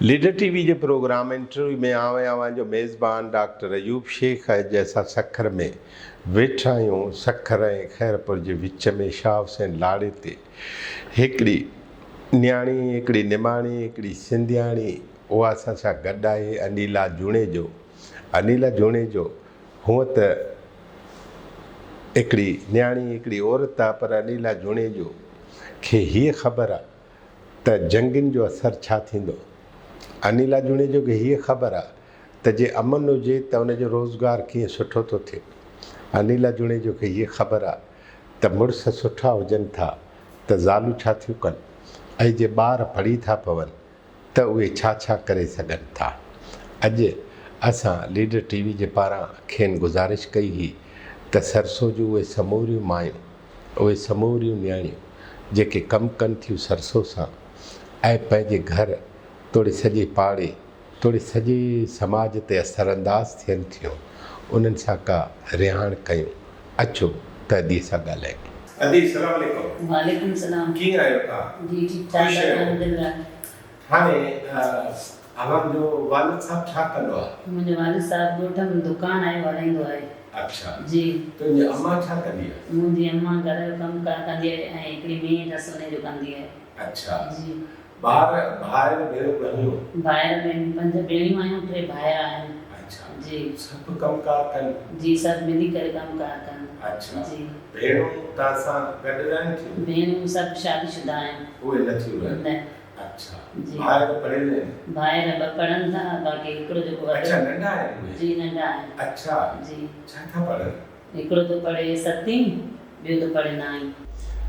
Leader ٽي V جي programme interview ۾ آئون ۽ اوهان جو ميزبان ڊاڪٽر ايوب شيخ اڄ اسان سکر ۾ ويٺا آهيون سکر ۽ خيرپور جي وچ ۾ شاهه حسين لاڙي تي هڪڙي نياڻي هڪڙي نماڻي هڪڙي سنڌياڻي اها اسان سان گڏ آهي انيلا جوڻيجو انيلا جوڻيجو هونء ته هڪڙي نياڻي هڪڙي عورت آ پر انيلا جوڻيجو کي هيء خبر آ ته جنگين جو اثر ڇا ٿيندو. انيلا جوڻيجو کي هيء خبر آ ته جي امن هجي ته ان جو روزگار ڪيئن سٺو ٿو ٿئي. انيلا جوڻيجو کي هيء خبر آ ته مڙس سٺا هجن ٿا ته زالون ڇا ٿيون ڪن ۽ جي ٻار پڙهي ٿا پون ته اهي ڇا ڇا ڪري سگهن ٿا. اڄ اسان ليڊر ٽي وي جي پاران کين گذارش ڪئي هئي ته سرسو جون اهي سموريون مايون، اهي سموريون نياڻيون جيڪي ڪم ڪن ٿيون سرسو سان ۽ پنهنجي گهر توڙي سڄي پاڙي توڙي سڄي سماج تي اثرانداز ٿين ٿيون انهن سان ڪا رهاڻ ڪيون. اچو ته ادي سان ڳالهايون. ادي سلام عليڪم. وعليڪم السلام. ڪيئن آهيو توهان؟ جي ٺيڪ ٺاڪ خوش آهيو؟ الحمدلله. هاڻي اوهان جو والد صاحب ڇا ڪندو آهي؟ منهنجو والد صاحب ڳوٺ ۾ دڪان آهي اهو هلائيندو آهي. اڇا. جي. تنهنجي امان ڇا ڪندي آهي؟ منهنجي امان گهر جو ڪم ڪار ڪندي آهي ۽ هڪڙي مينهن اٿس انهي جو ڪندي آهي. اڇا. جي. ٻار ڀائر ڀيڻون گهڻيون؟ ڀائر ڀيڻون پنج ڀيڻيون آهيون ٽي ڀائر آهن. اڇا. جي. سڀ ڪم ڪار ڪن؟ جي سڀ ملي ڪري ڪم ڪار ڪن. اڇا. جي. ڀيڻون توهان سان گڏ رهن ٿيون؟ ڀيڻون سڀ شادي شده آهن. اهي نه ٿيون رهن؟ نه. اڇا. جي. ڀائر پڙهيل آهن؟ ڀائر ٻه پڙهن ٿا باقي هڪڙو جيڪو وڏو. اڇا ننڍا آهن اهي؟ جي ننڍا آهن. اڇا. جي. ڇا ٿا پڙهن؟ هڪڙو ٿو پڙهي ستين ٻيو ٿو پڙهي نائين.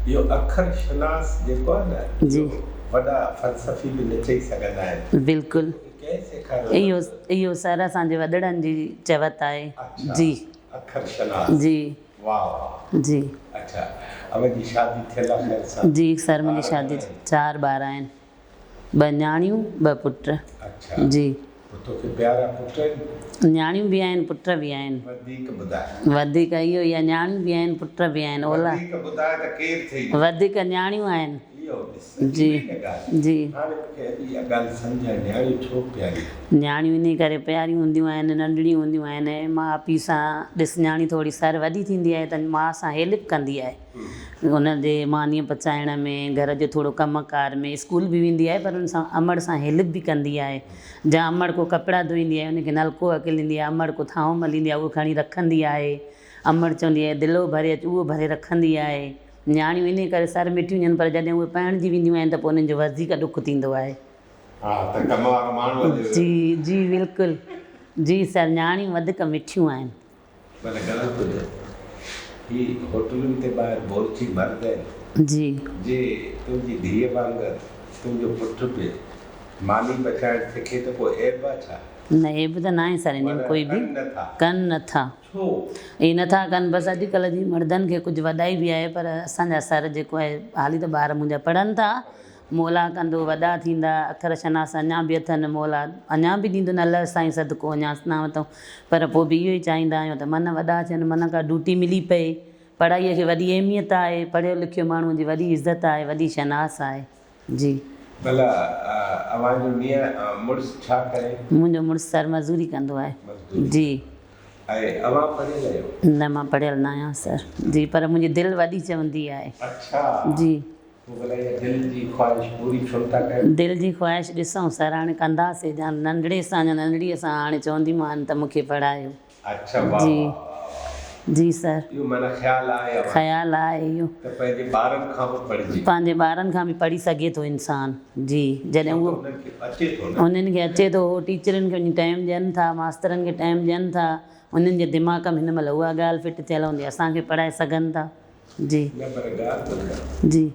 اهو اکر شناس جيڪو آهي نه جي. اهو وڏا فلسفي به نه چئي سگهندا آهن. بلڪل. توکي ڪنهن سيکاريو اهو لفظ؟ اهو سر اسان جي وڏڙن جي چوت آهي. اڇا جي. اکر شناس. جي. واه واه. جي. اڇا اوهان جي شادي ٿيل آهي خير سان؟ جي سر منهنجي ٻار شادي گهڻا آهن؟ چار ٻار آهن. ٻه نياڻيون ٻه پٽ. اڇا جي. پوء توکي پيارا پٽ آهن؟ نياڻيون به آهن پٽ به آهن. وڌيڪ ٻڌاء. وڌيڪ اهو ئي آهي نياڻيون به آهن پٽ به آهن اولاد. وڌيڪ ٻڌاء ته ڪير ٿئي. وڌيڪ نياڻيون آهن. اهو ڏس جي اهو ئي نه ڳالهه. جي. هاڻي مون کي اڄ اها ڳالهه سمجهاء نياڻيون ڇو پياريون آهن؟ نياڻيون انهي ڪري پياريون هونديون آهن ننڍڙيون هونديون آهن ماء پيء سان ڏس نياڻي ٿوري سر وڏي ٿيندي آهي ته ماء سان هيلپ ڪندي آهي. ان جي مانيء پچائڻ ۾، گهر جو ٿورو ڪم ڪار ۾، اسڪول به ويندي آهي پر ان سان امڙ سان هيلپ به ڪندي آهي. جا امڙ ڪو ڪپڙا ڌوئيندي آهي ان کي نلڪو اڪليندي آهي، امڙ ڪو ٿانو مليندي آهي اهو کڻي رکندي آهي، امڙ چوندي آهي دلو ڀري اچ اهو ڀري رکندي آهي. نياڻيون انهيء ڪري سر مٺيون هجن پر جڏهن اهي پرڻجي وينديون آهن ته پوء انهن جو وڌيڪ ڏک ٿيندو آهي. ها ته ڪم وارو ماڻهو اچي ويو. جي جي بلڪل جي سر نياڻيون وڌيڪ مٺيون آهن. پر ڳالهه ٻڌ، هي هوٽلن تي ٻاهر بورچي مرد آهن، جي. جي تنهنجي ڌيء وانگر تنهنجو پٽ به ماني پچائڻ سکي ته ڪو عيب آ ڇا؟ نه عيب ته ناهي سر انهي ۾ پر ڪوئي به. ڪن نه ٿا. ڪن نه ٿا. ڇو؟ اهي نه ٿا ڪن بس اڄڪلهه جي مردن کي ڪجهه وڏائي به آهي پر اسان جا سر جيڪو آهي حالي ته ٻار منهنجا پڙهن ٿا مولا ڪندو وڏا ٿيندا، اکر شناس اڃا به اٿن، مولا اڃا به ڏيندن الله سائين صدقو اڃا نه اٿئون پر پوء به اهو ئي چاهيندا آهيون ته من وڏا ٿين من ڪا ڊوٽي ملي پئي، پڙهائيء کي وڏي اهميت آهي، پڙهيو لکيو ماڻهوء جي وڏي عزت آهي، وڏي شناس آهي. جي. ڀلا اوهان جو ميان مڙس ڇا ڪري؟ منهنجو مڙس سر مزوري ڪندو آهي. مزدوري. جي. ۽ اوهان پڙهيل آهيو؟ نه مان پڙهيل نه آهيان سر. جي پر منهنجي دل وڏي چوندي آهي. اڇا. جي. پوء ڀلا اها دل جي خواهش پوري ڇو نٿا ڪيو؟ دل جي خواهش ڏسون سر هاڻي ڪنداسي جا ننڍڙي سان يا ننڍڙيء سان هاڻي چونديمان ته مون کي پڙهايو. اڇا واه جي واه واه واه. جي سر. اهو معنيٰ خيال آهي اوهان کي. خيال آهي اهو. ته پنهنجي ٻارن کان به پڙهجي. پنهنجي ٻارن کان به پڙهي سگهي ٿو انسان جي جڏهن ڇو اهو. ته انهن کي اچي ٿو نه. انهن کي اچي ٿو هو ٽيچرن کي وڃي ٽائيم ڏين ٿا ماسترن کي ٽائيم ڏين ٿا انهن جي دماغ ۾ هن مهل اها ڳالهه فٽ ٿيل هوندي اسان کي پڙهائي سگهن ٿا. جي. نه پر ڳالهه ٻڌ. جي.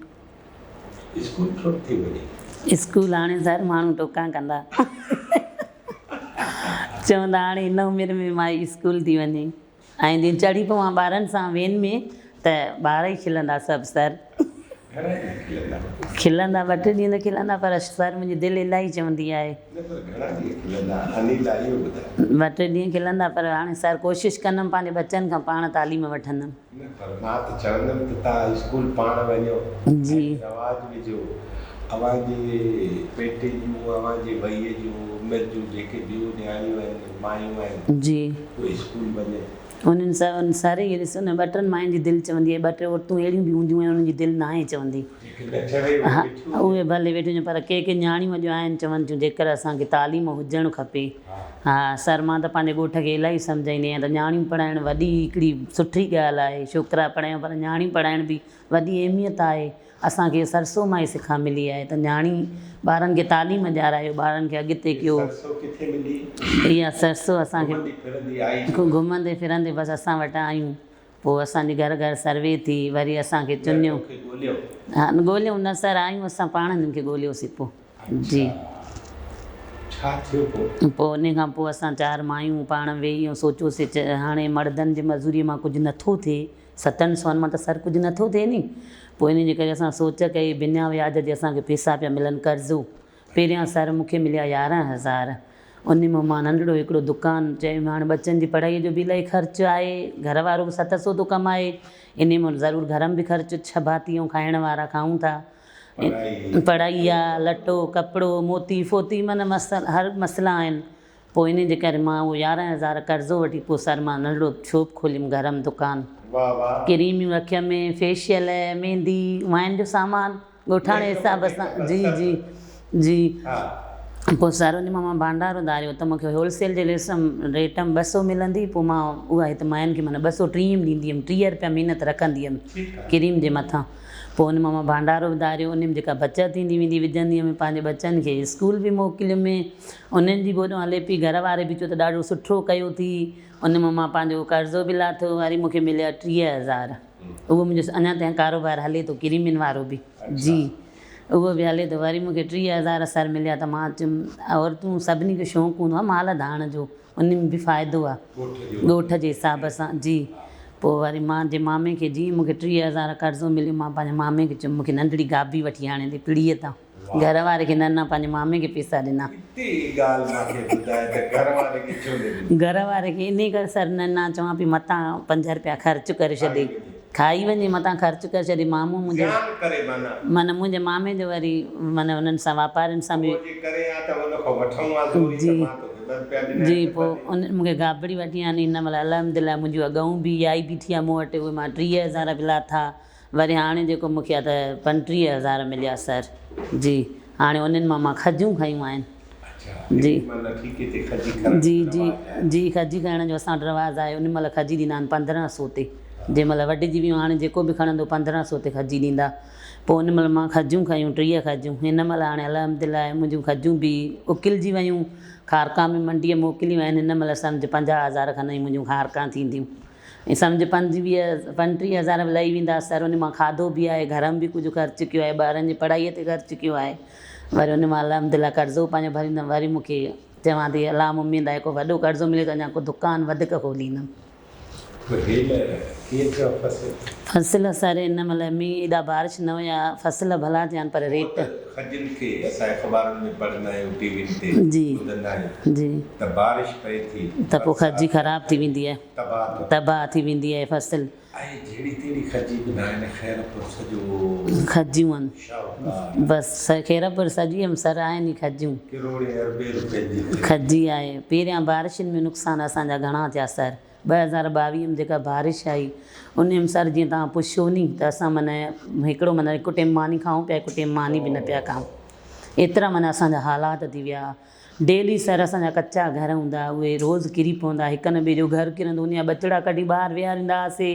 اسڪول ڇو نه ٿي وڃين؟ اسڪول هاڻي سر ماڻهو ٽوڪان ڪندا. چوندا هاڻي هن عمر ۾ مائي اسڪول ٿي وڃي ۽ جي چڙهي پوان ٻارن سان وين ۾ ته ٻار ئي کلندا سڀ سر. گهڻا ڏينهن کلندا؟ کلندا ٻه ٽي ڏينهن ته کلندا پر سر منهنجي دل الاهي چوندي آهي. نه پر گهڻا ڏينهن کلندا انيلا اهو ٻڌاء. ٻه ٽي ڏينهن کلندا پر هاڻي سر ڪوشش ڪندم پنهنجي ٻچن کان پاڻ تعليم وٺندم. نه پر مان ته چوندم ته توهان اسڪول پاڻ وڃو جي. ۽ رواج وجهو اوهان جي پيٽي جون، اوهان جي وهيء جون، عمر جون جيڪي ٻيون نياڻيون آهن، مايون آهن، جي. اهي اسڪول وڃن. انهن سڀ سر اهي ڏسو نه ٻه ٽن ماين جي دل چوندي آهي، ٻه ٽي عورتون اهڙيون به هونديون آهن انهن جي دل ناهي چوندي. جيڪي نه چوي اهي ها ويٺيون هجن. اهي ڀلي ويٺيون هجن پر ڪي ڪي نياڻيون اڄ آهن چون ٿيون جيڪر اسان کي تعليم هجڻ کپي. ها سر مان ته پنهنجي ڳوٺ کي الاهي سمجهائيندي آهيان ته نياڻيون پڙهائڻ وڏي هڪڙي سٺي ڳالهه آهي، ڇوڪرا پڙهايون پر نياڻيون پڙهائڻ به وڏي اهميت آهي. اسان کي سرسو مان ئي سکا ملي آهي ته نياڻي ٻارن کي تعليم ڏيارايو، ٻارن کي اڳتي ڪيو. سرسو ڪٿي ملي؟ اها سرسو اسان کي گهمندي ڦرندي آئي ڇو؟ گهمندي ڦرندي بس اسان وٽ آيون. پوء اسان جي گهر گهر سروي ٿي، وري اسان کي يا چنيو. توکي ڳوليو؟ ها ڳوليو نه سر، آيون اسان پاڻ هنن کي ڳوليوسين پوء. جي. اڇا. ڇا ٿيو پوء؟ پوء انهي کان پوء اسان چار مايون پاڻ ويهي ۽ سوچيوسين هاڻي مڙدن جي مزوريء مان ڪجهه نٿو ٿئي. ستن سون مان ته سر ڪجهه نٿو ٿئي ني. پوء انهي جي ڪري اسان سوچ ڪئي، بنا وياج جي اسان کي پيسا پيا ملن قرضو. پهريان سر مون کي مليا 11000. انهي مان مان ننڍڙو هڪڙو دڪان چيم هاڻ ٻچن جي پڙهائي جو به الاهي خرچ آهي، گهر وارو به ست سو ٿو ڪمائي، انهي مان ضرور گهر م به خرچ ڇهه ڀاتي ۽ کائڻ وارا کائون ٿا. پڙهائي آ، لٽو، ڪپڙو، موتي فوتي معنيٰ مسئلا هر مسئلا آهن. پوء انهي جي ڪري مان اهو 11000 قرضو وٺي پوء سر مان ننڍڙو شاپ کوليم گهر م دڪان. واھ واھ. ڪريميون رکيم، فيشل، ميندي، وائن جو سامان ڳوٺاڻي حساب سان جي جي جي پوء سر انهي مان مان ڀانڊارو ڌاريو ته مونکي هول سيل جي ليس ريٽ م ٻه سو ملندي پوء مان اها هت ماين کي معنيٰ 230 م ڏيندي هيم 30 رپيا محنت رکندي هيم ڪريم جي مٿان پوء ان مان مان ڀانڊارو به ڌاريو انهي م جيڪا بچت ٿيندي ويندي وجهندي هيم پنهنجي ٻچن کي اسڪول به موڪليم انهن جي به اوڏو هلي پئي گهر واري به چيو ته ڏاڍو سٺو ڪيو ٿي ان مان مان پنهنجو قرضو به لاٿو وري مون کي مليا 30000 اهو منهنجو اڃا تائين ڪاروبار هلي ٿو ڪريمين وارو به جي اهو به هلي ٿو وري مون کي 30000 سر مليا ته مان چيم عورتون سڀني کي شوق هوندو آهي مال ڌاڻ جو ان ۾ به فائدو آهي ڳوٺ جي حساب سان جي پوء وري مان جي مامي کي جيئن مون کي 30000 قرضو مليو مان پنهنجي مامي کي چيم مون کي ننڍڙي گابي وٺي آڻي ڏي پڙيء تان گهر واري کي نه نه پنهنجي مامي کي پيسا ڏنا. اتي ئي ڳالهه مان کي ٻڌاء ته گهر واري کي ڇو نه ڏني؟ گهر واري کي انهي ڪري سر نه نه چوان پئي متان پنج رپيا خرچ ڪري ڇڏي کائي وڃي متان خرچ ڪري ڇڏي مامو منهنجو زيان ڪري معنيٰ. معنيٰ منهنجي مامي جو وري معنيٰ انهن سان واپارين سان به. اهو جي ڪرين ها ته ان کان وٺون ها زوري ته مان توکي ٻه رپيا ڏنا جي آهن ته پوء ٻه ڏي. انهن مون کي گابڙي وٺي آندي هن مهل الحمدلله منهنجون اڳئون به اها ئي بيٺي آهي مون وٽ اهي مان 30000 به لاٿا وري هاڻي جيڪو مون کي آ ته 35000 مليا سر جي هاڻي انهن مان مان کجون کنيون آهن جي جي جي جي کجي کڻڻ جو اسان وٽ رواج آهي ان مهل کجي ڏيندا آهن 1500 تي جنهن مهل وڍجي ويون هاڻي جيڪو به کڻندو 1500 تي کجي ڏيندا پوء ان مهل مان کجون کنيون 30 کجون هن مهل هاڻي الحمدلله منهنجون کجون به اڪلجي ويون کارڪا ۾ منڊيء موڪليون آهن هن مهل سمجهه 50000 کن ئي منهنجون کارڪا ٿينديون ائين سمجهه پنجويهه پنٽيهه هزار به لهي ويندا سر ان مان کاڌو به آهي گهر ۾ به ڪجهه خرچ ڪيو آهي ٻارن جي پڙهائي تي خرچ ڪيو آهي وري ان مان الحمد لله قرضو پنهنجو ڀريندم وري مون کي چوان ٿي الله اميد آهي ڪو وڏو قرضو ملي ته اڃا ڪو دڪان وڌيڪ کوليندم. پوء هيل ڪيئن ٿيو آهي فصل؟ فصل سر هن مهل مينهن ايڏا بارش نه هيا فصل ڀلا ٿيا آهن پر ريٽ. کجين کي اسان اخبارن ۾ پڙهندا آهيون ٽي وين تي ٻڌندا آهيون جي. ته بارش پئي ٿي ته پوء کجي خراب ٿي ويندي آهي. تباهه ٿي ويندي آهي فصل. ۽ جهڙي تهڙي کجي به ناهي نه خيرپور سڄو کجيون آهن شاهوڪار. بس خيرپور سڄي م سر آهن ئي کجيون. ڪروڙين اربين روپين جي کجي آهي. پهريان بارشن ۾ نقصان اسان جا گهڻا ٿيا سر. 2022 م جيڪا بارش آئي انهي م سر جيئن توهان پڇيو ني ته اسان معنيٰ هڪڙو معنيٰ هڪ ٽيم ماني کائون پيا هڪ ٽيم ماني به نه پيا کائون ايترا معنيٰ اسان جا حالات ٿي ويا. ڊيلي سر اسان جا ڪچا گهر هوندا اهي روز ڪري پوندا هڪ نه ٻئي جو گهر ڪرندو انهي جا ٻچڙا ڪڍي ٻاهر ويهاريندا هئاسي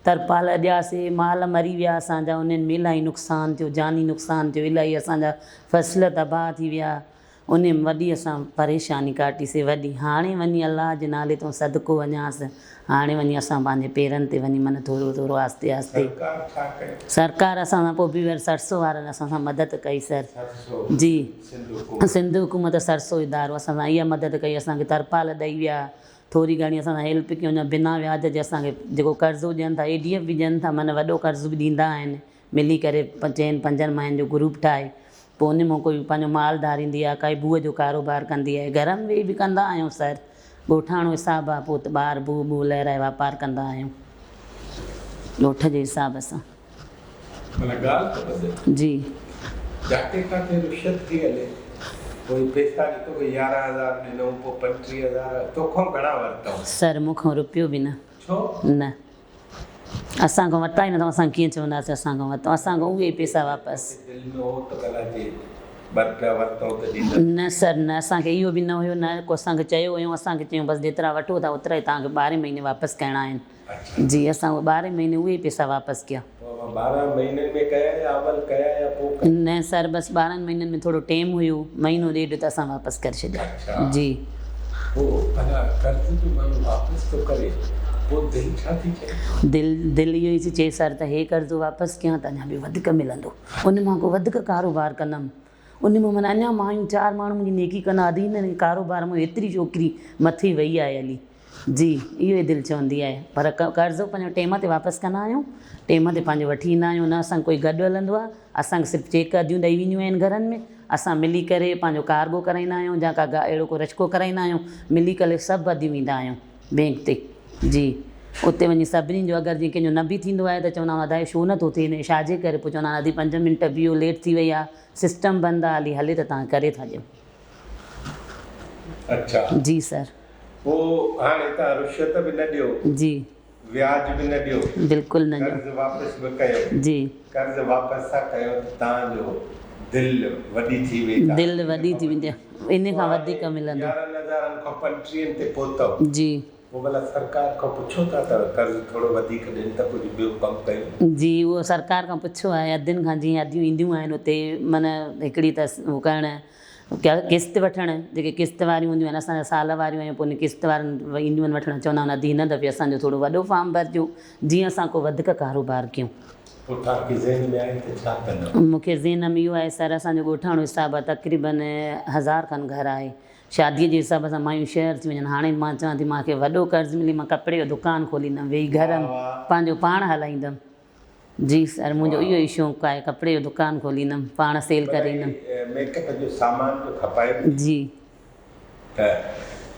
ترپال اڏياسي مال مري ويا اسان جا انهن ۾ الاهي نقصان ٿيو جاني نقصان ٿيو الاهي اسان جا فصل تباهه ٿي ويا انهي ۾ وڏي اسان پريشاني ڪاٽي سي وڏي هاڻي وڃي الله جي نالي تون صدقو وڃانس هاڻي وڃي اسان پنهنجي پيرن تي وڃي من ٿورو ٿورو آهستي آهستي سرڪار ڇا ڪيو؟ سرڪار اسان سان پوء به وري سرسو وارن اسان سان مدد ڪئي سر سرسو جي سنڌ حڪومت. سنڌ حڪومت سرسو ادارو اسان سان اها مدد ڪئي اسان کي ترپال ڏئي ويا ٿوري گهڻي اسان سان هيلپ ڪيون اڃا بنا وياج جي اسان کي جيڪو قرضو ڏين ٿا اي ڊي ايف به ڏين ٿا معنيٰ وڏو قرض به ڏيندا آهن ملي ڪري چئن پنجن ماين جو گروپ ٺاهي پوء ان مان ڪوئي پنهنجو مال ڌاريندي آهي ڪائي بوء جو ڪاروبار ڪندي آهي گهر ۾ ويهي به ڪندا آهيون سر ڳوٺاڻو حساب آهي پوء ته ٻاهر بوء بوء لهرائي واپار ڪندا آهيون ڳوٺ جي حساب سان. معنيٰ ڳالهه ته ٻڌ. جي. جاتي ڪاٿي رشوت ٿي هلي. پوء پئسا جي توکي 11 هزار ڏنئون پوء 35 هزار توکان گهڻا ورتئون؟ سر مون کان رپيو به نه. ڇو؟ نه اسان کان ورتا ئي نه اٿئون اسان ڪيئن چونداسين اسان کان ورتئون اسان کان اهي ئي پئسا واپس. توکي دل ۾ هو ته ڀلا جي ٻه رپيا ورتئون ته ڏيندس. نه سر نه اسان کي اهو به نه هيو نه ڪو اسان کي چيو هيون اسان کي چيون بس جيترا وٺو ٿا اوترا ئي توهان کي ٻارهين مهيني واپس ڪرڻا آهن. جي اسان اهي ٻارهين مهيني اهي ئي پئسا واپس ڪيا. پوء اوهان 12 مهينن ۾ ڪيا يا اول ڪيا يا پوء ڪيا؟ نه سر بس 12 مهينن ۾ ٿورو ٽيم هيو مهينو ڏيڍ ته اسان واپس ڪري ڇڏيا. جي. پوء ڀلا قرض جو ماڻهو واپس ٿو ڪري پوء دل ڇا ٿي چئي؟ دل دل اهو ئي ٿي چئي سر ته هي قرضو واپس ڪيان ته اڃا ٻيو وڌيڪ ملندو ان مان ڪو وڌيڪ ڪاروبار ڪندم ان مان معنيٰ اڃا مايون چار ماڻهو منهنجي نيڪي ڪندا ادي هن ڪاروبار مان هيتري ڇوڪري مٿي وئي آهي هلي. جي اهو ئي دل چوندي آهي پر قرضو پنهنجو ٽيم تي واپس ڪندا آهيون ٽيم تي پنهنجو وٺي ايندا آهيون نه اسان کي ڪوئي گڏ هلندو آهي اسان کي صرف چيڪ اديون ڏئي وينديون آهن گهرن ۾ اسان ملي ڪري پنهنجو ڪارگو ڪرائيندا آهيون يا ڪا اهڙو ڪو رشڪو ڪرائيندا آهيون ملي ڪري سڀ اديون ويندا آهيون بينڪ تي جي اتي وڃي سڀني جو اگر جي ڪنهن جو نه به ٿيندو آهي ته چوندا آهيون ادا هي ڇو نٿو ٿئي هن ڇا جي ڪري پوء چوندا آهن ادي پنج منٽ بيهو ليٽ ٿي وئي آهي سسٽم بند آهي هلي هلي ته توهان ڪري ٿا ڏيون. اڇا. جي سر. پوء هاڻي توهان رشوت به نه ڏيو. جي. وياج به نه ڏيو. بلڪل نه ڏيو. قرض واپس به ڪيو. جي. قرض واپس ٿا ڪيو ته توهان جو دل وڏي ٿي وئي ته دل وڏي ٿي ويندي انهي کان وڌيڪ ملندو. 11 هزارن کان 25 تي پهتؤ. جي. پوء ڀلا سرڪار کان پڇو ٿا ته قرض ٿورو وڌيڪ ڏين ته ڪجهه ٻيو ڪم ڪيون. جي اهو سرڪار کان پڇيو آهي ادين کان جيئن اديون اينديون آهن اتي معنيٰ هڪڙي ته هو ڪرڻ قسط وٺڻ جيڪي قسط واريون هونديون آهن اسان جا سال واريون آهيون پوء ان قسط وارن اينديون آهن وٺڻ چوندا آهن ادي هن دفعي اسان جو ٿورو وڏو فارم ڀرجو جيئن اسان ڪو وڌيڪ ڪاروبار ڪيون. پوء توهان کي ذهن ۾ آهي ته ڇا ڪندؤ؟ مون کي ذهن ۾ اهو آهي سر اسان جو ڳوٺاڻو حساب آهي تقريبن هزار کن گهر آهي شاديء جي حساب سان مايون شهر ٿي وڃن هاڻي مان چوان ٿي مان کي وڏو قرض ملي مان ڪپڙي جو دڪان کوليندم ويهي گهر ۾ پنهنجو پاڻ هلائيندم. جي سر منهنجو اهو ئي شوق آهي ڪپڙي جو دڪان کوليندم پاڻ سيل ڪري ايندم. ميڪ اپ جو سامان به کپائي ٿي. جي. ته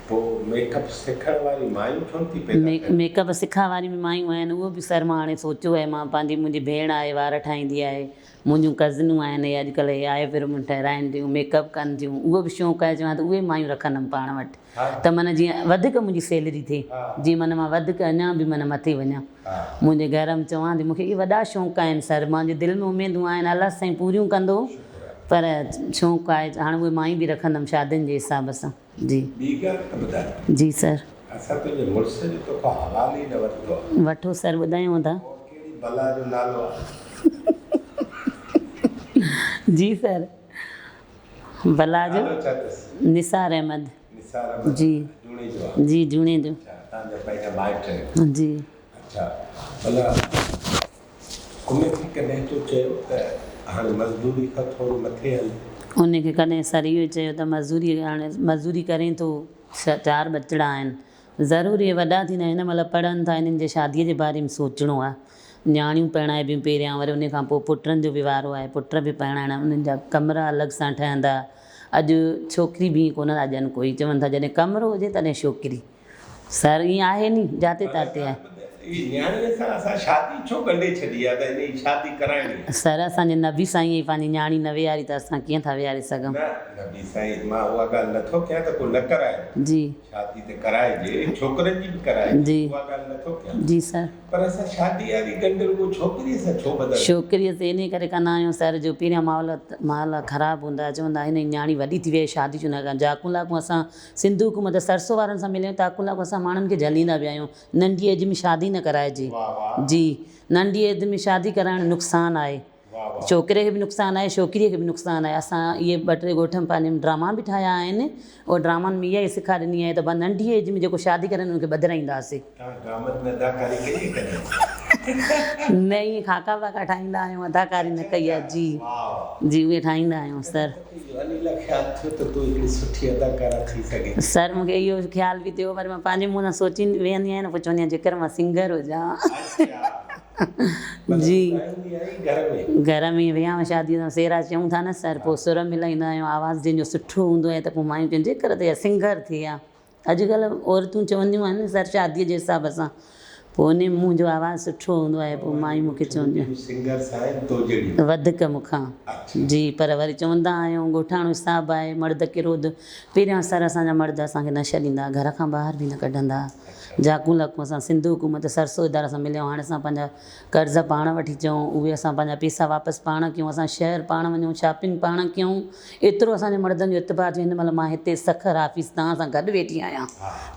پوء ميڪ اپ سکڻ واري مايون ڇو نٿي پيدا ڪرين؟ ميڪ اپ سکڻ واريون به مايون آهن اهو به سر مان هاڻي سوچيو آهي مان پنهنجي منهنجي ڀيڻ آهي وار ٺاهيندي آهي منهنجون ڪزنون آهن اهي اڄڪلهه اهي آئي برو ٺهرائين ٿيون ميڪ اپ ڪن ٿيون اهو به شوق آهي چوان ته اهي مايون رکندم پاڻ وٽ ته معنيٰ جيئن وڌيڪ منهنجي سيلري ٿئي جيئن معنيٰ مان وڌيڪ اڃا به معنيٰ مٿي وڃان منهنجي گهر ۾ چوان ٿي مون کي اهي وڏا شوق آهن سر منهنجي دل ۾ اميدون آهن الله سائين پوريون ڪندو پر شوق آهي هاڻي اهي مايون به رکندم شادين جي حساب سان جي. ٻي ڳالهه ته ٻڌاء. جي سر. اسان تنهنجي مڙس جو توکان حوال ئي نه ورتو آهي. وٺو سر ٻڌايون ٿا. اهو ڪهڙي بلا جو نالو آهي. جي سر. بلا جو. نالو ڇا اٿس؟ نثار احمد. نثار احمد جي. جوڻيجو آهي. جي جوڻيجو. اڇا توهان جا پنهنجا مائٽ آهن. جي. اڇا ڀلا ان کي ڪڏهن تو چيو ته هاڻي مزدوري کان ٿورو مٿي هل؟ ان کي ڪڏهن سر اهو چيو ته مزوري هاڻي مزوري ڪرين ٿو چار ٻچڙا آهن ضرور اهي وڏا ٿيندا هن مهل پڙهن ٿا هنن جي شادي جي باري ۾ سوچڻو آهي نياڻيون پرڻائبيون پهريان وري ان کان پوء پٽن جو به وارو آهي پٽ به پرڻائڻا انهن جا ڪمرا الڳ سان ٺهندا اڄ ڇوڪري به ائين ڪونه ٿا ڏين ڪوئي چون ٿا جڏهن ڪمرو هجي تڏهن ڇوڪري سر ائين آهي ني جاتي تاتي آهي. هي نياڻيء سان اسان شادي ڇو ڳنڍي ڇڏي آ ته هن جي شادي ڪرائڻي آ. سر اسان جي نبي سائين ئي پنهنجي نياڻي نه ويهاري ته اسان ڪيئن ٿا ويهاري سگهون. نه نبي سائين مان اها ڳالهه نه ٿو ڪيان ته ڪو نه ڪرائي. جي. شادي ته ڪرائجي ڇوڪرن جي به ڪرائجي جي. اها ڳالهه نه ٿو ڪيان. جي سر. پر اسان شادي واري ڳنڍ رڳو ڇوڪريء سان ڇو ٻڌندا. ڇوڪريء سان انهي ڪري ڪندا آهيون سر جو پهريان ماحول ماحول خراب هوندا هئا چوندا هن جي نياڻي وڏي ٿي وئي آهي شادي ڇو نه ڪرائين جاڪون لاڪون اسان سنڌ حڪومت سرسو وارن سان مليا آهيون تاڪون لاڪون اسان ماڻهن کي جهليندا پيا آهيون ننڍي ايج ۾ شادي نه ڪرائجي جي ننڍي ايج ۾ شادي ڪرائڻ نقصان آهي ڇوڪري کي به نقصان آهي ڇوڪريء کي به نقصان آهي اسان اهي ٻه ٽي ڳوٺ ۾ پنهنجي ڊراما به ٺاهيا آهن اهي ڊرامن ۾ اها ئي سکا ڏني آهي ته ننڍي ايج ۾ جيڪو شادي ڪرن ان کي ٻڌرائينداسين. توهان ڊرامن ۾ اداڪاري ڪئي آهي ڪڏهن؟ نه ائين خاڪا واڪا ٺاهيندا آهيون اداڪاري نه ڪئي آهي جي جي اهي ٺاهيندا آهيون سر. اهو انيلا خيال ٿيو ته تون هڪڙي سٺي اداڪارا ٿي سگهين ٿي؟ سر مون کي اهو خيال به ٿيو پر مان پنهنجي منهن سان سوچيندي ويهندي آهيان نه پوء چوندي آهيان جيڪر مان سنگر هجان ها. اڇا جي ڳائيندي آهين گهر ۾؟ گهر ۾ ويهان شادي سان سيرا چئون ٿا نه سر پوء سر ملائيندا آهيون آواز جنهن جو سٺو هوندو آهي ته پوء مايون چون جيڪر ته اها سنگر ٿئي ها. اڄڪلهه عورتون چونديون آهن سر شاديء جي حساب سان پوء انهي ۾ منهنجو آواز سٺو هوندو آهي پوء مايون مون کي چونديون آهن. سنگرس آهن تو جهڙيون. وڌڪ مون کان. جي پر وري چوندا آهيون ڳوٺاڻو حساب آهي مرد ڪروڌ پهريان سر اسان جا مرد اسان کي نه ڇڏيندا گهر کان ٻاهر به نه ڪڍندا جاڪون لاڪون اسان سنڌ حڪومت سرسو ادارا سان مليا هاڻي اسان پنهنجا قرض پاڻ وٺي چئون اهي اسان پنهنجا پيسا واپس پاڻ ڪيون اسان شهر پاڻ وڃون شاپنگ پاڻ ڪيون ايترو اسان جي مڙدن جو اعتبار جو هن مهل مان هتي سکر آفيس توهان سان گڏ ويٺي آهيان.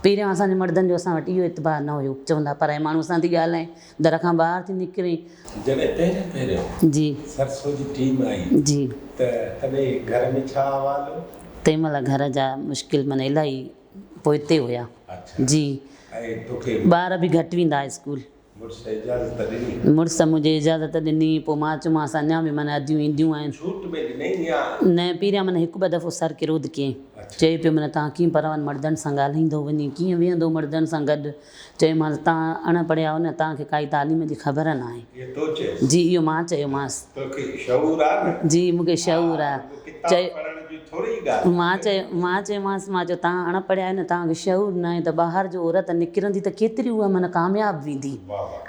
پهريان اسان جي مڙدن جو اسان وٽ اهو اعتبار نه هيو. چوندا پرائي ماڻهو سان ٿي ڳالهائين، در کان ٻاهر ٿي نڪرين. جڏهن پهريون پهريون جي. سرسو جي ٽيم آئي جي. ته تڏهن گهر ۾ ڇا احوال هو؟ تنهن مهل گهر جا مشڪل معنيٰ الاهي پوئتي هيا. اڇا. جي. ۽ توکي. ٻار به گهٽ ويندا ها اسڪول. مڙس اجازت ڏني. مڙس منهنجي اجازت ڏني، پوء مان چيومانس اڃا به معنيٰ اديون اينديون آهن. ڇوٽ ۾ ڏنئي يا؟ نه، پهريان معنيٰ هڪ ٻه دفعو سر ڪروڌ ڪيائين. چئي پيو معنيٰ توهان ڪيئن پراون مردن سان ڳالهائيندو وڃي، ڪيئن ويهندو مردن سان گڏ. چيومانس توهان اڻ پڙهيا آهيو نه، توهان کي ڪائي تعليم جي خبر ناهي. اهو تو چيس؟ جي اهو مان چيومانس. توکي شعور آ نه؟ جي مون کي شعور آ. ها، رڳو ڪتاب پڙهڻ جي ٿوري ئي ڳالهه آ. مان چيو مان چيومانس مان چيو توهان اڻ پڙهيا آهيو نه توهان کي شعور ناهي ته ٻاهر جو عورت نڪرندي ته ڪيتري اها معنيٰ ڪامياب ويندي.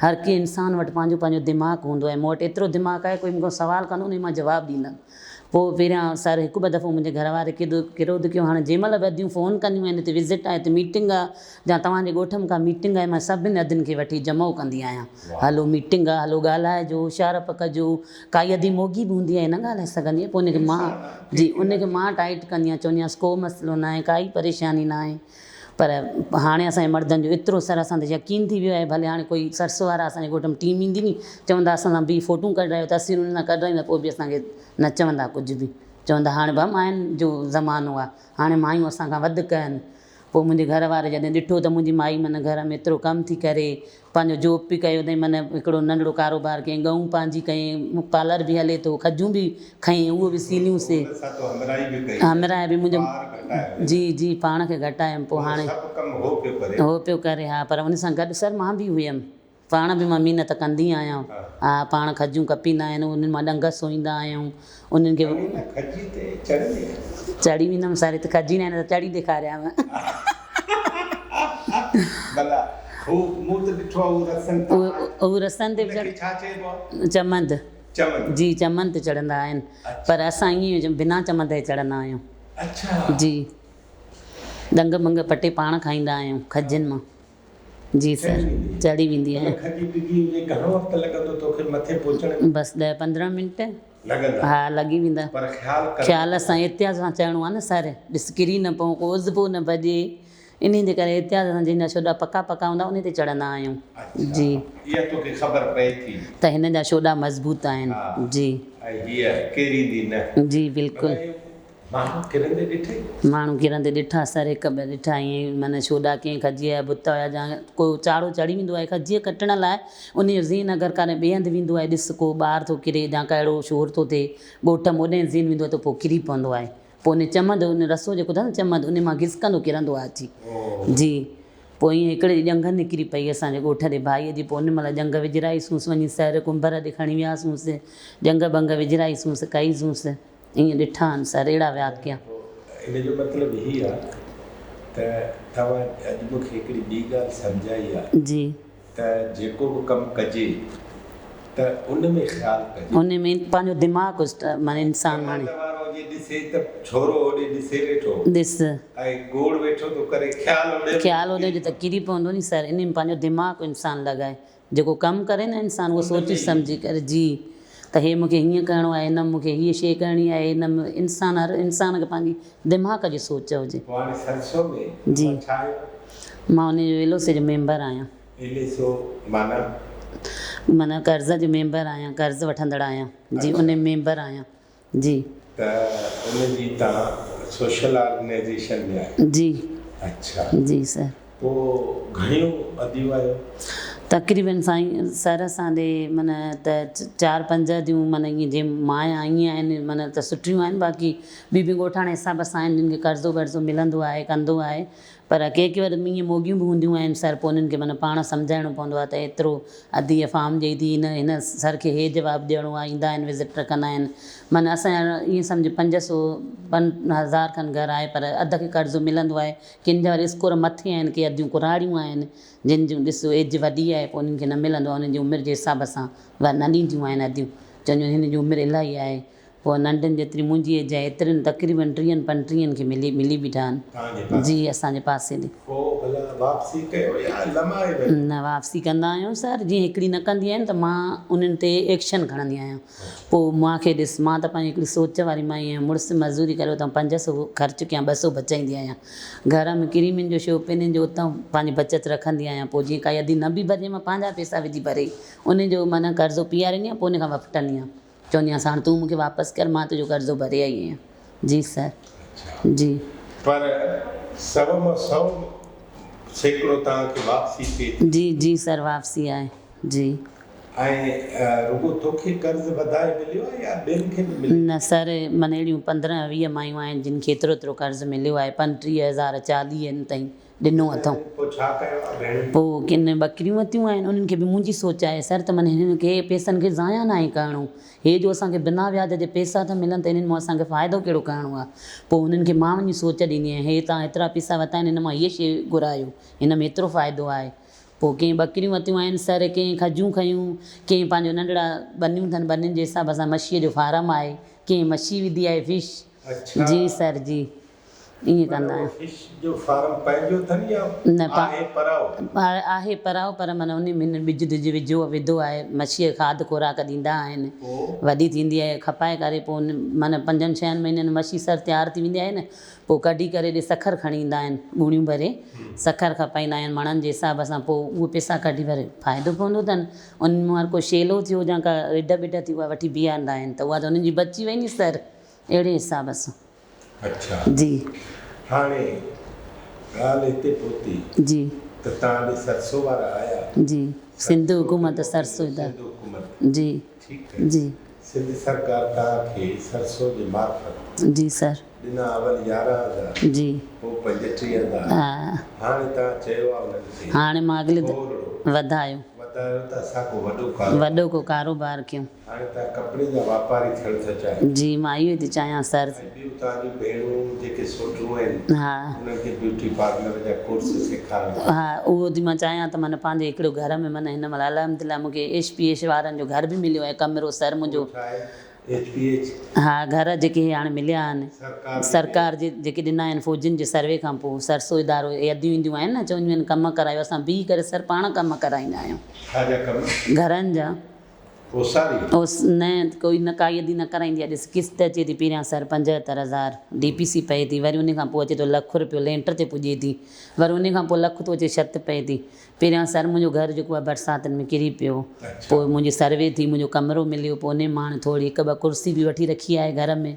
هر ڪنهن انسان وٽ پنهنجو پنهنجو دماغ هوندو آهي مون وٽ ايترو دماغ آهي ڪوئي مون کان سوال ڪندو انهي مان جواب ڏيندم. پوء پهريان سر هڪ ٻه دفعو منهنجي گهر واري ڪيڏو ڪروڌ ڪيو هاڻي جنهن مهل به اديون فون ڪنديون آهن هتي وزٽ آهي هتي ميٽنگ آهي جا توهان جي ڳوٺ م ڪا ميٽنگ آهي مان سڀني ادين کي وٺي جمعو ڪندي آهيان هلو ميٽنگ آ هلو ڳالهائجو هوشيارپ ڪجو ڪائي ادي موڳي به هوندي آهي نه ڳالهائي سگهندي آهي پوء ان کي مان جي ان کي مان ٽائيٽ ڪندي آهيان چوندي آهيانس ڪو مسئلو ناهي ڪائي پريشاني ناهي پر هاڻي اسان جي مردن جو ايترو سر اسان تي يقين ٿي ويو آهي ڀلي هاڻي ڪوئي سرس وارا اسان جي ڳوٺ م ٽيم ايندي ني چوندا اسان سان بيهي فوٽون ڪڍرايو تصويرون انهن سان ڪڍرايون ته پوء به اسان کي نه چوندا ڪجهه به چوندا هاڻي ڀا ماين جو زمانو آهي هاڻي مايون اسان کان وڌ ڪن پوء منهنجي گهر واري جڏهن ڏٺو ته منهنجي مائي من گهر ۾ ايترو ڪم ٿي ڪري، پنهنجو جاب به ڪيو اٿئين، من هڪڙو ننڍڙو ڪاروبار ڪيائين، ڳئون پنهنجي ڪيائين، پارلر به هلي ٿو، کجون به کنيائين، اهو به سيليون سي. ان سان تو همراهي به ڪئي ته همراهي به منهنجو بار گهٽايو. جي جي پاڻ کي گهٽايم پوء هو هاڻي. سڀ ڪم هو پيو ڪري. هو پيو ڪري ها پر ان سان گڏ سر مان به هيم. پاڻ به مان محنت ڪندي آهيان. ها پاڻ کجيون ڪپيندا آهن انهن مان ڏنگ سوئيندا آهيون انهن کي. انيلا کجي تي چڙهندي آهين؟ چڙهي ويندم سر هت کجي ناهي نه ته چڙهي ڏيکاريانو. ڀلا هو مون ته ڏٺو آهي هو رسن تان هو رسن تي ان کي ڇا چئبو آهي؟ چمند. چمند. جي چمند تي چڙهندا آهن پر اسان ائين بنا چمند جي چڙهندا آهيون. اڇا. جي ڏنگ ٻنگ پٽي پاڻ کائيندا آهيون کجين مان. جي سر چڙهي ويندي آهيان. کڄي ڊگهي هجي گهڻو وقت لڳندو توکي مٿي پهچڻ ۾؟ بس ڏهه 15 منٽ. لڳندا؟ ها لڳي ويندا. پر خيال ڪرڻو خيال سان احتياط سان چڙهڻو آهي نه سر ڏس ڪري نه پئون ڪو عضبو نه ڀڄي انهي جي ڪري احتياط سان جن جا ڇوڏا پڪا پڪا هوندا انهي تي چڙهندا آهيون. جي. اها توکي خبر پئي ٿي. ته هن جا ڇوڏا مضبوط آهن. ها. جي. ۽ هيء ڪيريندي نه. جي بلڪل. ماڻهو ڪرندي ڏٺئي؟ ماڻهو ڪرندي ڏٺا سر هڪ ٻه ڏٺا ائين معنيٰ ڇوڏا ڪنهن کجيء جا بت هيا جا ڪو چاڙهو چڙهي ويندو آهي کجيء ڪٽڻ لاء انهيء جو ذهن اگر ڪاڏي ٻئي هنڌ ويندو آهي ڏس ڪو ٻار ٿو ڪري جا ڪا اهڙو شور ٿو ٿئي ڳوٺ ۾ اوڏانهن ذهن ويندو آهي ته پوء ڪري پوندو آهي پوء انهي چمند ان رسو جيڪو اٿس نه چمند انهي مان گسڪندو ڪرندو آهي اچي جي پوء ائين هڪڙي ڏينهن ڄنگهه نڪري پئي اسان جي ڳوٺ ڏي ڀائيء جي پوء ان مهل ڄنگهه وجهرائيسونس وڃي سر ڪنڀر ڏي کڻي وياسونس ڄنگهه ٻنگهه وجهرائيسونس ڪئيسونس. ائين ڏٺا آهن سر اهڙا واقعا. ان جو مطلب هي آ ته توهان اڄ مون کي هڪڙي ٻي ڳالهه سمجهائي آ جي. ته جيڪو به ڪم ڪجي ته ان ۾ خيال ڪجي. ان ۾ پنهنجو دماغ معنيٰ انسان هاڻي. ڪمند وارو جي ڏسي ته ڇورو هوڏي ڏسي ويٺو. ڏس. ۽ گوڙ ويٺو ٿو ڪري خيال هوڏي به خيال هوڏي هجي ته ڪري پوندو ني سر ان ۾ پنهنجو دماغ انسان لڳائي. جيڪو ڪم ڪري نه انسان اهو سوچي سمجهي ڪري جي ته هي مونکي هيئن ڪرڻو آهي هن مونکي هيء شيء ڪرڻي آهي هن انسان هر انسان کي پنهنجي دماغ جي سوچ هجي. پوء هاڻي سرسو ۾ جي اوهان ڇا آهيو؟ مان ان جو ايل او سي جو ميمبر آهيان. ايل اي سو معنيٰ؟ معنيٰ قرض جو ميمبر آهيان قرض وٺندڙ آهيان جي ان ۾ ميمبر آهيان جي. ته ان جي توهان سوشل آرگنائيزيشن ۾ آهيو؟ جي. اڇا. جي سر. پوء گهڻيون اديون آهيو؟ تقريبن سائين سر اسان ڏي معنيٰ ته چار پنج اديون معنيٰ ائين جي مان آهيان ائين آهن معنيٰ ته سٺيون آهن باقي ٻيون به ڳوٺاڻي حساب سان آهن جن کي قرضو ورضو ملندو آهي ڪندو آهي. پر ڪي ڪي ور ائين موڳيون به هونديون آهن سر پوء انهن کي معنيٰ پاڻ سمجهائڻو پوندو آهي ته ايترو ادي هيء فارم ڏئي ٿي هن هن سر کي هي جواب ڏيڻو آهي ايندا آهن وزٽ رکندا آهن معنيٰ اسان جا ائين سمجهه پنج سو 5000 کن گهر آهي پر اڌ کي قرض ملندو آهي ڪن جا وري اسڪور مٿي آهن ڪي اديون ڪراڙيون آهن جن جون ڏس ايج وڏي آهي پوء انهن کي نه ملندو آهي انهن جي عمر جي حساب سان ور نه ڏينديون آهن اديون چونديون آهن هن جي عمر الاهي آهي پوء ننڍن جيتري منهنجي ايج آهي ايترين تقريبن ٽيهن پنٽيهن کي ملي ملي بيٺا آهن. توهان جي پاسي؟ جي اسان جي پاسي ڏي. پوء ڀلا واپسي ڪيو يا لمائي وڃو؟ نه واپسي ڪندا آهيون سر جيئن هڪڙي نه ڪندي آهن ته مان انهن تي ايڪشن کڻندي آهيان پوء مان کي ڏس مان ته پنهنجي هڪڙي سوچ واري مائي آهيان مڙس مزوري ڪري اتان 500 خرچ ڪيان 200 بچائيندي آهيان گهر ۾ ڪريمن جو شوپينن جو اتان پنهنجي بچت رکندي آهيان پوء جيئن ڪائي ادي نه به ڀرجي مان پنهنجا پئسا وجهي ڀري انهن جو معنيٰ قرضو پياريندي آهيان پوء ان کان وڦٽندي آهيان. چوندي آهيانس هاڻ تون مون کي واپس ڪر مان تنهنجو قرضو ڀري آئي آهيان. جي سر جي. پر سو مان 100% توهان کي واپسي ٿئي ٿي. جي جي سر واپسي آهي جي. ۽ رڳو توکي قرض وڌائي مليو آهي يا ٻين کي به مليو؟ نه سر معنيٰ اهڙيون 15 20 مايون آهن جن کي ايترو ايترو قرض مليو آهي 35 هزار 40 تائين. ڏنو اٿئون. پوء ڇا ڪيو آ ڀيڻ؟ پوء ڪن ٻڪريون ورتيون آهن، انهن کي به منهنجي سوچ آهي سر ته من هنن کي پئسن کي ضايع ناهي ڪرڻو. هي جو اسان کي بنا وياج جي پئسا ٿا ملن ته انهن مان اسان کي فائدو ڪهڙو ڪرڻو آهي. پوء انهن کي مان وڃي سوچ ڏيندي آهيان، هي توهان هيترا پئسا ورتا آهن، هن مان هيء شيء گهرايو، هن ۾ هيترو فائدو آهي. پوء ڪنهن ٻڪريون ورتيون آهن سر، ڪنهن کجون کنيون، ڪنهن پنهنجو ننڍڙا ٻنيون اٿن، ٻنين جي حساب سان مڇيء جو فارم آهي، ڪنهن مڇي وڌي آهي فش. جي سر جي. ائين ڪندا آهن. فش جو فارم پنهنجو اٿن يا آهي پرائو؟ آهي پرائو پر معنيٰ انهي ۾ هنن ٻج ٽج وجهو وڌو آهي مڇيء کي کاڌ خوراڪ ڏيندا آهن وڏي ٿيندي آهي کپائي ڪري پوء ان معنيٰ پنجن ڇهن مهينن ۾ مڇي سر تيار ٿي ويندي آهي نه پوء ڪڍي ڪري ڏي سکر کڻي ايندا آهن ڳوڻيون ڀري سکر کپائيندا آهن مڻن جي حساب سان پوء اهي پئسا ڪڍي وري فائدو پوندو اٿن انهن مان ڪو شيلو ٿيو يا ڪا رڍ بڍ ٿي اها وٺي بيهاريندا آهن ته اها ته انهن جي بچي وئي ني سر اهڙي حساب سان. اڇا. جي. هاڻي ڳالهه هتي پهتي. جي. ته توهان ڏي سرسو وارا آيا. جي. سنڌ حڪومت سرسو ادارو. سنڌ حڪومت. جي. ٺيڪ آهي. جي. سنڌ سرڪار توهان کي سرسو جي معرفت. جي سر. ڏنا اول 11 هزار. جي. پوء 35 هزار. ها. هاڻي توهان چيو آهي انهن کي. هاڻي مان اڳلي ٿورڙو. وڌايو. وڌايو ته اسان ڪو وڏو ڪاروبار. وڏو ڪو ڪاروبار ڪيون. هاڻي توهان ڪپڙي جا واپاري ٿيڻ ٿا چاهيو؟ جي مان اهو ئي ٿي چاهيان سر. ۽ ٻيون توهان جون ڀيڻون جيڪي سوٽرون آهن ها. انهن کي بيوٽي پارلر جا ڪورس سيکارڻ ٿا. ها اهو ٿي مان چاهيان ته معنيٰ پنهنجي هڪڙو گهر ۾ معنيٰ هن مهل الحمدلله مون کي ايڇ پي ايڇ وارن جو گهر به مليو آهي ڪمرو سر منهنجو. اهو ڇا آهي ايڇ پي ايڇ؟ ها گهر جيڪي هي هاڻي مليا آهن سرڪار جي سرڪار جي جيڪي ڏنا آهن فوجين جي سروي کان پوء سرسو ادارو يديون اينديون آهن نه چونديون آهن ڪم ڪرايو اسان بيهي ڪري سر پاڻ ڪم ڪرائيندا آهيون. ڇا جا ڪم؟ گهرن جا. اوساري. اوس نه ڪوئي نه ڪائي ادي نه ڪرائيندي آهي ڏس قسط اچي ٿي پهريان سر 75 هزار ڊي پي سي پئي ٿي وري انهي کان پوء اچي ٿو لک روپيو لينٽر تي پڄي ٿي وري انهي کان پوء لک ٿو اچي ڇت پئي ٿي پهريان سر منهنجو گهر جيڪو آهي برساتن ۾ ڪري پيو پوء منهنجي سروي ٿي منهنجو ڪمرو مليو پوء انهي مان هاڻي ٿوري هڪ ٻه ڪرسي به وٺي رکي آهي گهر ۾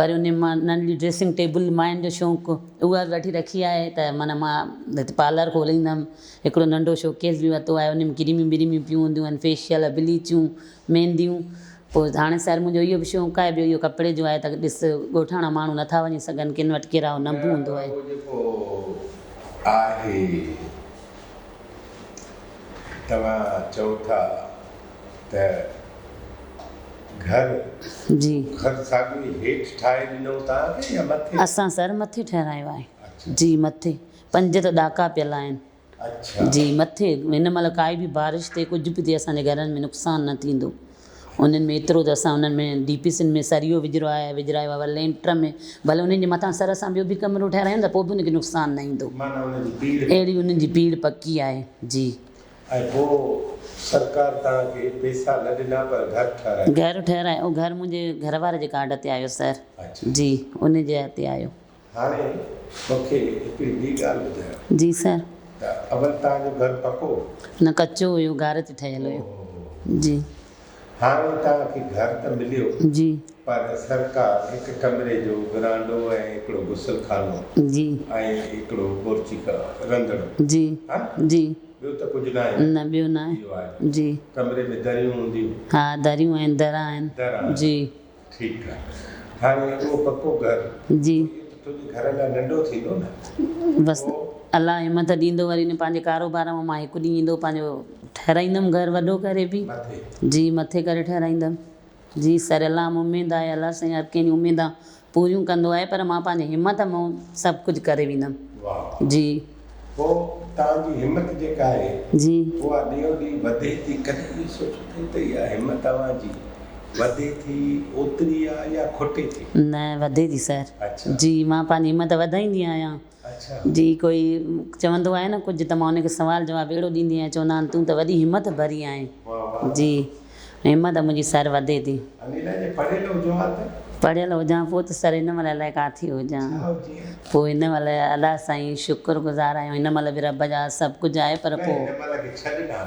وري انهي مان ننڍڙي ڊريسنگ ٽيبل ماين جو شوق اها به وٺي رکي آهي ته معنيٰ مان هتي پارلر کوليندم هڪڙو ننڍو شوڪيس به ورتو آهي، ان ۾ ڪريميون بريميون پيون هونديون آهن، فيشل، بليچون، مينديون. پوء هاڻي سر منهنجو اهو به شوق آهي، ٻيو اهو ڪپڙي جو آهي ته ڏس ڳوٺاڻا ماڻهو نٿا وڃي سگهن، ڪن وٽ ڪرايو نه به هوندو آهي. اهو جيڪو آهي توهان چئو ٿا ته گهر. جي. گهر ساڳيو ئي هيٺ ٺاهي ڏنو توهان کي يا مٿي؟ اسان سر مٿي ٺهرايو آهي. جي مٿي. پنج ته ڏاڪا پيل آهن. جي مٿي هن مهل ڪائي به بارش ٿئي ڪجهه به ٿئي اسان جي گهرن ۾ نقصان نه ٿيندو انهن ۾ ايترو ته اسان انهن ۾ ڊي پي سين ۾ سريو وجهرايو آهي وجهرايو آهي وري لينٽر ۾ ڀلي انهن جي مٿان سر اسان ٻيو به ڪمرو ٺهرايون ته پوء به ان کي نقصان نه ايندو اهڙي انهن جي پيڙهه پڪي آهي جي. ۽ پوء سرڪار توهان کي پيسا نه ڏنا پر گهر ٺهرايو. گهر ٺهرايو گهر منهنجي گهر واري جي ڪارڊ تي آيو سر جي ان جي تي آيو. هاڻي مون کي هڪڙي ٻي ڳالهه ٻڌايو. جي سر. ته اول توهان جو گهر پڪو هو؟ نه ڪچو هيو، گار تي ٺهيل هيو. جي. هاڻي توهان کي گهر ته مليو. جي. پر سرڪار هڪ ڪمري جو ورانڊو ۽ هڪڙو غسل خانو. جي. ۽ هڪڙو بورچي رنڌڻو. جي. ها؟ جي. ٻيو ته ڪجهه ناهي؟ نه ٻيو ناهي. اهو آهي. جي. ڪمري ۾ دريون هونديون؟ ها دريون آهن، در آهن. در آهن. جي. ٺيڪ آهي. هاڻي اهو پڪو گهر. جي. تنهنجي گهر لاء ننڍو ٿيندو نه. بس الله همت ڏيندو وري ان پنهنجي ڪاروبار مان مان هڪ ڏينهن ايندو پنهنجو ٺهرائيندم گهر وڏو ڪري به. مٿي. جي مٿي ڪري ٺهرائيندم. جي سر الله م اميد آهي الله سائين هر ڪنهن جون اميدان پوريون ڪندو آهي پر مان پنهنجي همت مون سڀ ڪجهه ڪري ويندم. واهه. جي. پوء توهان جي همت جيڪا آهي جي. اها ڏينهون ڏينهن وڌي ٿي ڪڏهن اهو سوچيو اٿئي ته اها همت اوهان جي وڌي ٿي اوتري آ يا کٽي ٿي؟ نه وڌي ٿي سر. اڇا. جي مان پنهنجي همت وڌائيندي آهيان. اڇا. جي ڪوئي چوندو آهي نه ڪجهه ته مان ان کي سوال جواب اهڙو ڏيندي آهيان چوندا آهن تون ته وڏي همت ڀري آهين. واه واه. جي همت منهنجي سر وڌي ٿي. انيلا جي پڙهيل هجو ها ته. پڙهيل هجان پوء ته سر هن مهل الائي ڪاٿي هجان. ڇا هجي ها. پوء هن مهل الله سائين شڪر گذار آهيون هن مهل به رب جا سڀ ڪجهه آهي پر نه پوء. هن مهل کي ڇڏ نه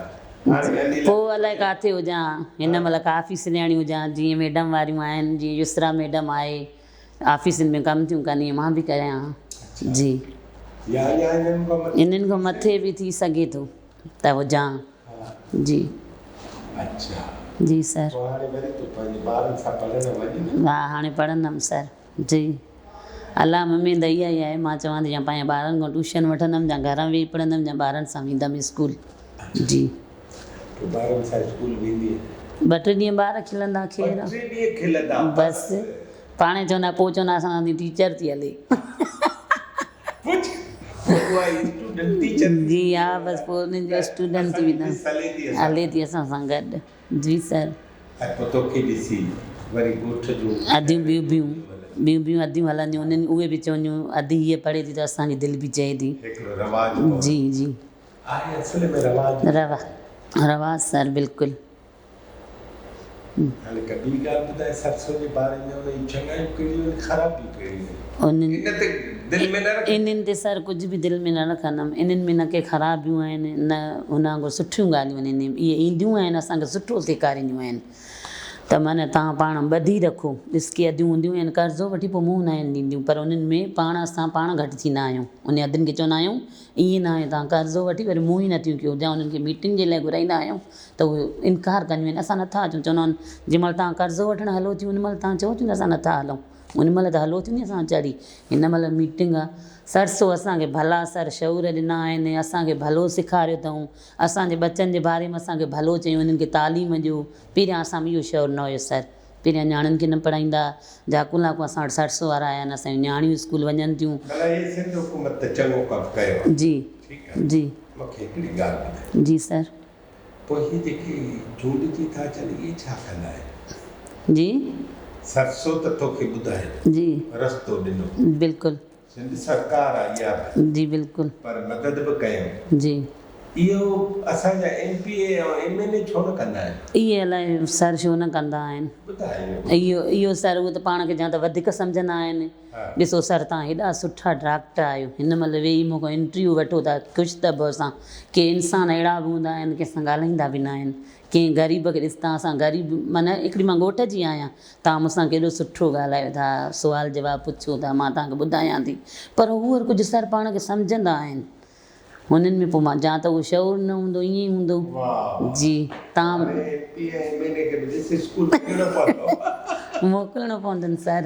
هاڻي انيلا. پوء الائي ڪاٿي هجان هن مهل ڪا آفيسرياڻي هجان جيئن ميڊم واريون آهن جيئن يسرا ميڊم آهي آفيسن ۾ ڪم ٿيون ڪن ائين مان به ڪريان ها. جي. يا اڃا انهن کان مٿي. انهن کان مٿي به ٿي سگهي ٿو ته هجان. جي. اڇا. جي سر. پوء هاڻي وري تون پنهنجي ٻارن سان پڙهڻ وڃ نه. ها هاڻي پڙهندم سر. جي. الله م اميد اها ئي آهي مان چوان ٿي يا پنهنجي ٻارن کان ٽيوشن وٺندم يا گهر ۾ ويهي پڙهندم يا ٻارن سان ويندم اسڪول. جي. پوء ٻارن سان اسڪول ويندين. ٻه ٽي ڏينهن ٻار کلندا خير. ٻه ٽي ڏينهن کلندا بس. پاڻهي چوندا پوء چوندا اسان سان ٽيچر ٿي هلي. پڇ پوء اها اسٽوڊنٽ ٽيچر ٿي جي ها بس پوء انهن جو اسٽوڊنٽ ٿي ويندم هلي ٿي اسان سان گڏ جي سر. ۽ پوء توکي ڏسي وري ڳوٺ جون اديون ٻيون ٻيون ٻيون ٻيون اديون هلنديون انهن اهي به چونديون ادي هيء پڙهي ٿي ته اسان جي دل به چئي ٿي. هڪڙو رواج پوندو. جي جي. آهي اصل ۾ رواج. رواج سر بلڪل. هاڻي ڪا ٻي ڳالهه ٻڌاء سرسو جي باري ۾ ان جون چڱايون ڪهڙيون آهن خرابيون ڪهڙيون آهن؟ انهن ان تي دل ۾ نه رکجي. انهن تي سر ڪجهه به دل ۾ نه رکندم. انهن ۾ نه ڪي خرابيون آهن نه هن وانگر سٺيون ڳالهيون آهن. انهن ۾ اهي اينديون آهن اسان کي سٺو سيکارينديون آهن ته معنيٰ توهان پاڻ ٻڌي رکو. ڏس ڪي اديون هونديون آهن قرضو وٺي پوء منهن ناهن ڏينديون پر انهن ۾ پاڻ اسان پاڻ گهٽ ٿيندا آهيون. انهن ادين کي چوندا آهيون ائين ناهي توهان قرضو وٺي وري منهن ئي نٿيون ڪيو جا انهن کي ميٽنگ جي لاء گهرائيندا آهيون ته اهي انڪار ڪنديون آهن اسان نٿا اچون چوندا آهن جنهن مهل توهان قرضو وٺڻ هلو ٿيون ان مهل توهان چئو ٿيون ته اسان نٿا هلون ان مهل ته هلو ٿيون ني اسان چڙهي هن مهل ميٽنگ آهي سرسو اسان کي ڀلا سر شعور ڏنا آهن اسان کي ڀلو سيکاريو اٿئون اسان جي ٻچن جي باري ۾ اسان کي ڀلو چيون انهن کي تعليم ڏيو پهريان اسان ۾ اهو شعور نه هيو سر پهريان نياڻين کي نه پڙهائيندا جاڪون لاڪون اسان وٽ سرسو وارا آيا آهن اسان جون نياڻيون اسڪول وڃن ٿيون. ڀلا هي سنڌ حڪومت ته چڱو ڪم ڪيو آهي. جي ٺيڪ آهي جي. مون کي هڪڙي ڳالهه ٻڌاء. جي سر. پوء هي جيڪي چونڊجي ٿا اچن اهي ڇا ڪندا آهن؟ جي. سرسو ته توکي ٻڌايو. جي. رستو ڏنو. بلڪل. سنڌ سرڪار آ اها به. جي بلڪل. پر مدد به ڪيائون. جي. اهو اسان جا ايم پي اي ۽ ايم اين اي ڇو نه ڪندا آهن؟ اهي الائي سر ڇو نه ڪندا آهن. ٻڌاء اهو. اهو اهو سر اهي ته پاڻ کي جا ته وڌيڪ سمجهندا آهن. ڏسو سر توهان هيڏا سٺا ڊاڪٽر آهيو هن مهل ويهي مون کان انٽرويو وٺو ٿا خوش طبع سان ڪي انسان اهڙا به هوندا آهن ڪنهن سان ڳالهائيندا به نه آهن ڪنهن غريب کي ڏس توهان سان غريب معنيٰ هڪڙي مان ڳوٺ جي آهيان توهان مون سان ڪيڏو سٺو ڳالهايو ٿا سوال جواب پڇو ٿا مان توهان کي ٻڌايان ٿي پر هو هر ڪجهه سر پاڻ کي سمجهندا آهن هنن ۾ پوء مان جان ته اهو شعور نه هوندو ائين ئي هوندو جي تان موڪلڻو پوندن سر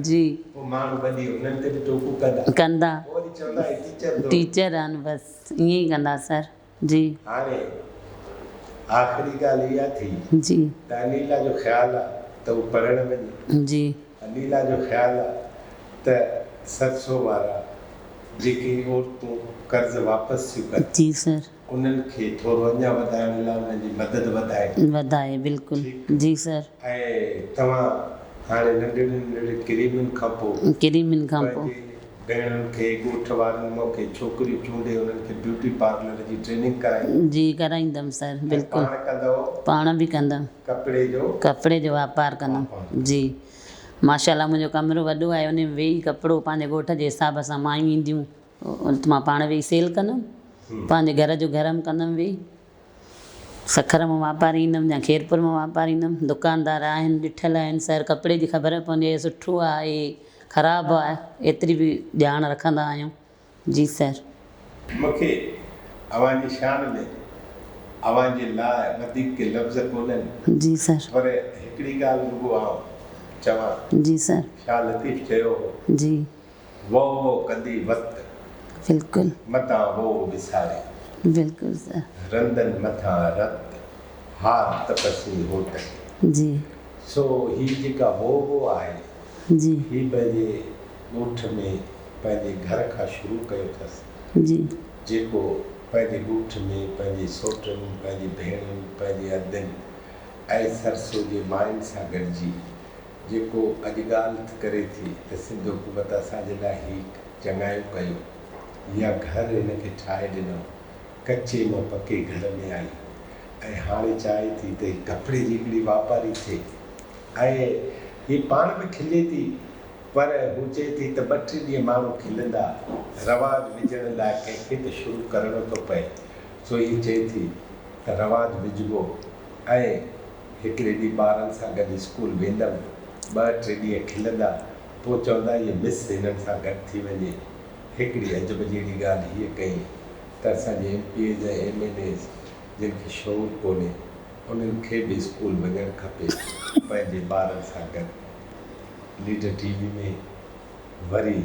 جي ڪندا ٽيچر آهن بس ائين ئي ڪندا سر جي. هاڻي آخري ڳالهه اها ٿي جي. ته انيلا جو خيال آ ته هو پڙهڻ وڃي. جي. انيلا جو خيال آ ته سرسو وارا جيڪي عورتون قرض واپس ٿيون ڪن. جي سر. انهن کي ٿورو اڃا وڌائڻ لاء انهن جي مدد وڌائي. وڌائي بلڪل ٺيڪ. جي سر. ۽ توهان هاڻي ننڍڙين ننڍڙين ڪريمن کان پوء. ڪريمن کان پوء. پنهنجي ڀيڻن کي ڳوٺ وارن مان ڪي ڇوڪريون چونڊي انهن کي بيوٽي پارلر جي ٽريننگ ڪرائيندؤ. جي ڪرائيندم سر ۽ بلڪل. پاڻ ڪندؤ. پاڻ به ڪندم. ڪپڙي جو. ڪپڙي جو واپار ڪندم. جي ماشاءالله منهنجو ڪمرو وڏو آهي انهي ۾ ويهي ڪپڙو پنهنجي ڳوٺ جي حساب سان مايون اينديون ات مان پاڻ ويهي سيل ڪندم پنهنجي گهر جو گرم ڪندم ويهي سکر مان واپاري ايندم يا خيرپور مان واپاري ايندم دڪاندار آهن ڏٺل آهن سر ڪپڙي جي خبر پوندي آهي سٺو آهي خراب آهي ايتري به ڄاڻ رکندا آهيون جي سر. مون کي اوهان جي شان ۾ اوهان جي لاء وڌيڪ ڪي لفظ ڪونهن. جي سر. پر هڪڙي ڳالهه رڳو آئون چوان. جي سر. شاهه لطيف چيو هو. جي. وو وو ڪندي وت. بلڪل. متان وو وساري. بلڪل سر. رندن مٿان رت، هار تپسين هوت. جي. سو هي جيڪا وو وو آهي. جي. هي پنهنجي ڳوٺ ۾ پنهنجي گهر کان شروع ڪيو اٿس. جي. جيڪو پنهنجي ڳوٺ ۾ پنهنجي سوٽن، پنهنجي ڀيڻن، پنهنجي ادين ۽ سرسو جي ماين سان گڏجي جيڪو اڄ ڳالهه ڪري ٿي ته سنڌ حڪومت اسان جي لاء هي چڱايون ڪيون يا گهر هن کي ٺاهي ڏنو، ڪچي مان پڪي گهر ۾ آئي ۽ هاڻي چاهي ٿي ته هي ڪپڙي جي هڪڙي واپاري ٿئي ۽ هي پاڻ به کلي ٿي پر هو چئي ٿي ته ٻه ٽي ڏينهن ماڻهو کلندا، رواج وجهڻ لاء ڪنهن کي ته شروع ڪرڻو ٿو پئي، سو هي چئي ٿي ته رواج وجهبو ۽ هڪڙي ڏينهن ٻارن سان گڏ اسڪول ويندم، ٻه ٽي ڏينهن کلندا، پوء چوندا هيء مس هنن سان گڏ ٿي وڃي. هڪڙي عجب جهڙي ڳالهه هيء ڪئي ته اسان جي M P As ۽ M N As جن کي شعور ڪونهي، انهن کي به اسڪول وڃڻ کپي پنهنجي ٻارن سان گڏ. ليڊر ٽي وي ۾ وري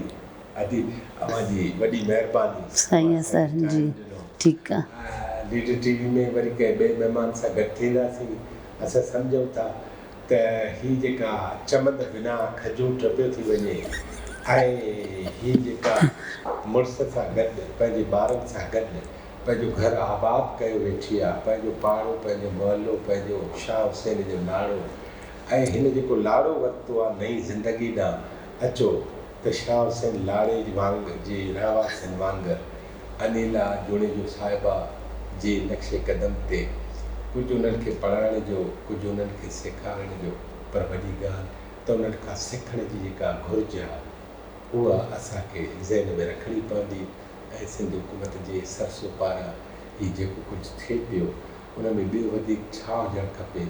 ادي اوهان جي وڏي مهرباني صحيح اوهان آ اسان سر کي جي ٽائيم ڏنو. ٺيڪ آ. ليڊر ٽي وي ۾ وري ڪنهن ٻئي مهمان سان گڏ ٿينداسين. اسان سمجهون ٿا ته هي جيڪا چمند بنا کجور ٽپيو ٿي وڃي ۽ هي جيڪا مڙس سان گڏ پنهنجي ٻارن سان گڏ پنهنجو گهر آباد ڪيو ويٺي آ، پنهنجو پاڙو، پنهنجو محلو، پنهنجو شاهه حسين جو لاڙو ۽ هن جيڪو لاڙو ورتو آ نئين زندگي ڏانهن اچو ته شاهه حسين لاڙي وانگ جي رهواسين وانگر انيلا جوڻيجو صاحبه جي نقش قدم تي ڪجهه انهن کي پڙهائڻ جو، ڪجهه انهن کي سيکارڻ جو پر وڏي ڳالهه ته انهن کان سکڻ جي جيڪا گهرج آ اها اسان کي ذهن ۾ رکڻي پوندي ۽ سنڌ حڪومت جي سرسو پاران هي جيڪو ڪجهه ٿئي پيو ان ۾ ٻيو وڌيڪ ڇا هجڻ کپي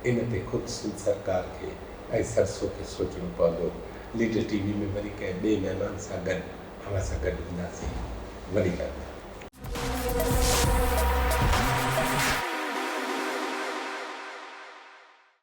ان تي خود سنڌ سرڪار کي ۽ سرسو کي سوچڻو پوندو. ليڊر ٽي وي ۾ وري ڪنهن ٻئي مهمان سان گڏ اوهان سان گڏ هونداسين. وڏي مهرباني.